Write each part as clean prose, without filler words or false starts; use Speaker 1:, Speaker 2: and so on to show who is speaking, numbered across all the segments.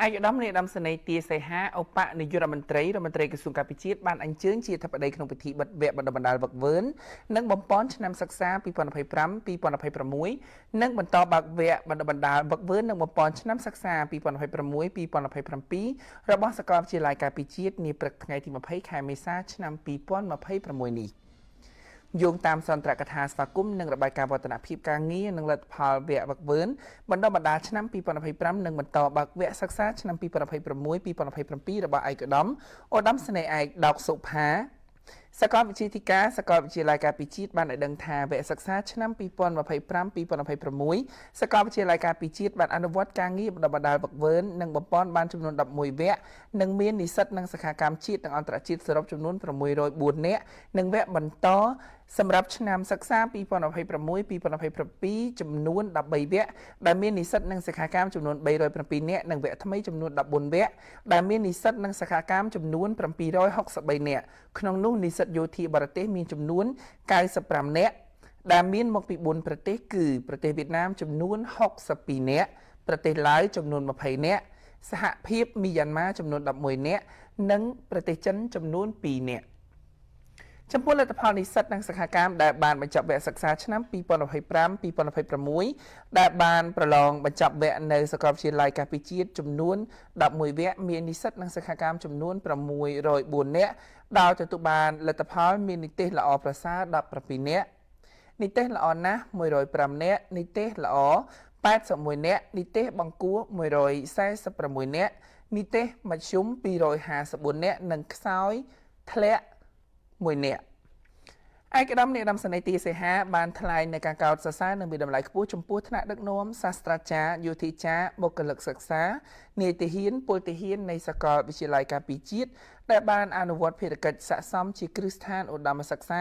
Speaker 1: ឯកឧត្តមនាយឧត្តមសេនីយ៍ទាសីហាឧបនាយករដ្ឋមន្ត្រីរដ្ឋមន្ត្រីក្រសួងការពារជាតិបានអញ្ជើញជាអធិបតីក្នុងពិធីបិទវគ្គបណ្ដុះបណ្ដាលវឹកវើនិងបំប៉នឆ្នាំសិក្សា2025 2026និងបន្តបើកវគ្គបណ្ដុះបណ្ដាលវឹកវើនិងបំប៉នឆ្នាំសិក្សា2026 2027របស់សាកលវិទ្យាល័យការពារជាតិនាព្រឹកថ្ងៃទី20ខែមេសាឆ្នាំ2026នេះយោងតាមសន្ទរកថាស្វាគមន៍និងរបាយការណ៍វឌ្ឍនភាពការងារនិងលទ្ធផលវគ្គវឹកវើបណ្ដុះបណ្ដាលឆ្នាំ2025និងបន្តបើកវគ្គសិក្សាឆ្នាំ2026 2027របស់ឯកឧត្តមឧត្តមសេនីយ៍ឯកដោកសុផាសាកលវិទ្យាធិការសាកលវិទ្យាល័យការពារជាតិបានឲ្យដឹងថាវគ្គសិក្សាឆ្នាំ2025 2026សាកលវិទ្យាល័យការពារជាតិបានអនុវត្តការងារបណ្ដុះបណ្ដាលវឹកវើនិងបំប៉នបានចំនួន11វគ្គនិងមាននិស្សិតនិងសិក្ខាកាមជាតិនិងអន្តរជាតិសរុបចំនួន604នាក់និងវគ្គបន្តសម្រាប់ឆ្នាំសិក្សា2026 2027ចំនួន13វគ្គដែលមាននិស្សិតនិងសិក្ខាកាមចំនួន307នាក់និងវគ្គថ្មីចំនួន14វគ្គដែលមាននិស្សិតនិងសិក្ខាកាមចំនួន763នាក់ក្នុងនោះនិស្សិតយោធាបរទេសមានចំនួន95នាក់ដែលមានមកពី4ប្រទេសគឺប្រទេសវៀតណាមចំនួន62នាក់ប្រទេសឡាវចំនួន20នាក់សហភាពមីយ៉ាន់ម៉ាចំនួន11នាក់និងប្រទេសចិនចំនួន2នាក់ចំពោះលទ្ធផលនិស្សិតនិងសិក្ខាកាមដែលបានបញ្ចប់វគ្គសិក្សាឆ្នាំ2025 2026ដែលបានប្រឡងបញ្ចប់វគ្គនៅសាកលវិទ្យាល័យការពារជាតិចំនួន11វគ្គមាននិស្សិតនិងសិក្ខាកាមចំនួន604នាក់ដោយទទួលបានលទ្ធផលមាននិទេសល្អប្រសើរ17នាក់និទេសល្អណាស់105នាក់និទេសល្អ81នាក់និទេសបង្គួរ146នាក់និទេសមធ្យម254នាក់និងខ្សោយធ្លាក់1នាក់ឯកឧត្តមនាយឧត្តមសេនីយ៍ទាសីហាបានថ្លែងនៅការកោតសរសើរនិងមានតម្លៃខ្ពស់ចំពោះថ្នាក់ដឹកនាំសាស្ត្រាចារ្យយោធាចារ្យបុគ្គលិកសិក្សានាយទាហានពលទាហាននៃសាកលវិទ្យាល័យការពារជាតិដែលបានអនុវត្តភារកិច្ចស័ក្តិសមជាគ្រឹះស្ថានឧត្តមសិក្សា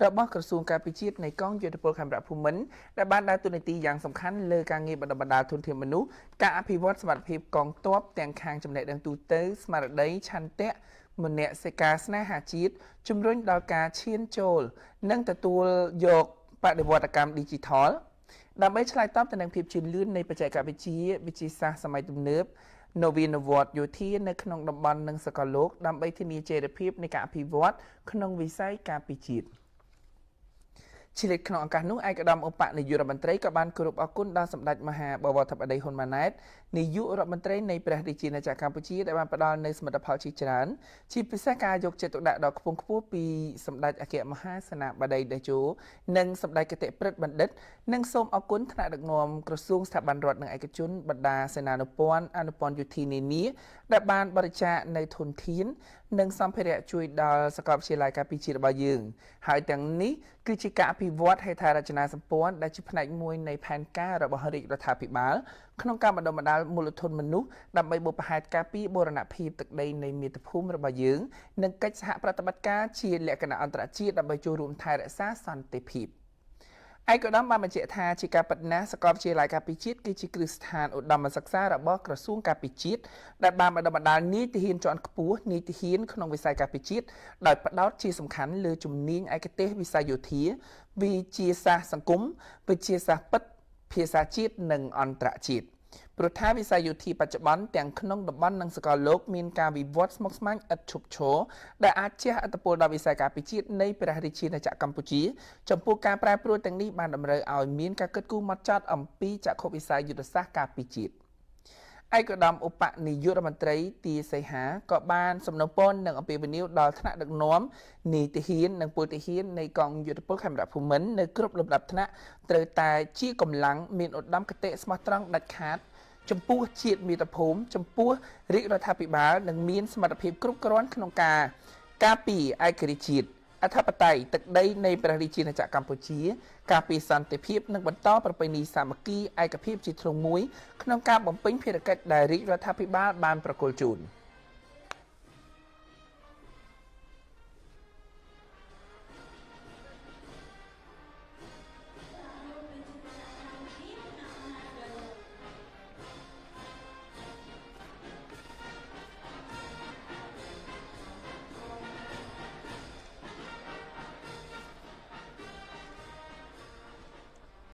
Speaker 1: របស់ក្រសួងការពារជាតិនៃកងយោធពលខេមរៈភូមិន្ទដែលបានដើរតួនាទីយ៉ាងសំខាន់លើការងារបណ្ដុះបណ្ដាលធនធានមនុស្សការអភិវឌ្ឍសមត្ថភាពកងទ័ពទាំងខាងចំណេះដឹងទូទៅស្មារតីឆន្ទៈមនសិការស្នេហាជាតិជំរុញដល់ការឈានចូល និងទទួលយកបដិវត្តកម្ម Digital ដើម្បីឆ្លើយតបទៅនឹងភាពជឿនលឿននៃបច្ចេកវិទ្យាវិទ្យាសាស្ត្រសម័យទំនើបនវានុវត្តន៍យោធានៅក្នុងតំបន់និងសកលលោកដើម្បីធានាចីរភាពនៃការអភិវឌ្ឍក្នុងវិស័យការពារជាតិឆ្លៀតក្នុងឱកាសនោះឯកឧត្តមឧបនាយករដ្ឋមន្ត្រីក៏បានគោរពអរគុណដល់សម្ដេចមហាបវរធិបតីហ៊ុនម៉ាណែតនាយករដ្ឋមន្ត្រីនៃព្រះរាជាណាចក្រកម្ពុជាដែលបានផ្ដល់នូវសមិទ្ធផលជាច្រើនជាពិសេសការយកចិត្តទុកដាក់ដ៏ខ្ពង់ខ្ពស់ពីសម្ដេចអគ្គមហាសេនាបតីតេជោនិងសម្ដេចគតិព្រឹទ្ធបណ្ឌិតនិងសូមអរគុណថ្នាក់ដឹកនាំក្រសួងស្ថាប័នរដ្ឋនិងឯកជនបណ្ដាសេនានុព័ន្ធអនុព័ន្ធយោធានានាដែលបានបរិច្ចាគនៅធនធាននិងសម្ភារៈជួយដល់សាកលវិទ្យាល័យការពារជាតិរបស់យើងហើយទាំងនេះគឺជាការអភិវឌ្ឍហេដ្ឋារចនាសម្ព័ន្ធដែលជាផ្នែកមួយនៃផែនការរបស់រាជរដ្ឋាភិបាលក្នុងការបណ្ដុះបណ្ដាលមូលធនមនុស្សដើម្បីបុព្វហេតុការពារបូរណភាពទឹកដីនៃមាតុភូមិរបស់យើងនិងកិច្ចសហប្រតិបត្តិការជាលក្ខណៈអន្តរជាតិដើម្បីចូលរួមថែរក្សាសន្តិភាពឯកឧត្តមបានបញ្ជាក់ថាជាការពិតណាស់សាកលវិទ្យាល័យការពារជាតិគឺជាគ្រឹះស្ថានឧត្តមសិក្សារបស់ក្រសួងការពារជាតិដែលបានបណ្ដុះបណ្ដាលនាយទាហានជាន់ខ្ពស់នាយទាហានក្នុងវិស័យការពារជាតិដោយផ្ដោតជាសំខាន់លើជំនាញឯកទេសវិស័យយោធាវិទ្យាសាស្ត្រសង្គមវិទ្យាសាស្ត្រពិតភាសាជាតិនិងអន្តរជាតិព្រោះថាវិស័យយោធាបច្ចុប្បន្នទាំងក្នុងតំបន់និងសកលលោកមានការវិវត្តស្មុគស្មាញឥតឈប់ឈរដែលអាចជះឥទ្ធិពលដល់វិស័យការពារជាតិនៃព្រះរាជាណាចក្រកម្ពុជាចំពោះការប្រែប្រួលទាំងនេះបានតម្រូវឲ្យមានការគិតគូរហ្មត់ចត់អំពីចក្ខុវិស័យយុទ្ធសាស្ត្រការពារជាតិឯកឧត្តមឧបនាយករដ្ឋមន្ត្រីទាសីហាក៏បានសំណូមពរនិងអំពាវនាវដល់ថ្នាក់ដឹកនាំនាយទាហាននិងពលទាហាននៃកងយោធពលខេមរៈភូមិន្ទនៅគ្រប់លំដាប់ថ្នាក់ត្រូវតែជាកម្លាំងមានឧត្តមគតិស្មោះត្រង់ដាច់ខាតចំពោះជាតិមាតុភូមិចំពោះរាជរដ្ឋាភិបាលនិងមានសមត្ថភាពគ្រប់គ្រាន់ក្នុងការការពារឯករាជ្យជាតិអធិបតេយ្យទឹកដីនៃព្រះរាជាណាចក្រកម្ពុជាការពារសន្តិភាពនិងបន្តប្រពៃណីសាមគ្គីឯកភាពជាធ្លុងមួយក្នុងការបំពេញភារកិច្ចដែលរាជរដ្ឋាភិបាលបានប្រគល់ជូន។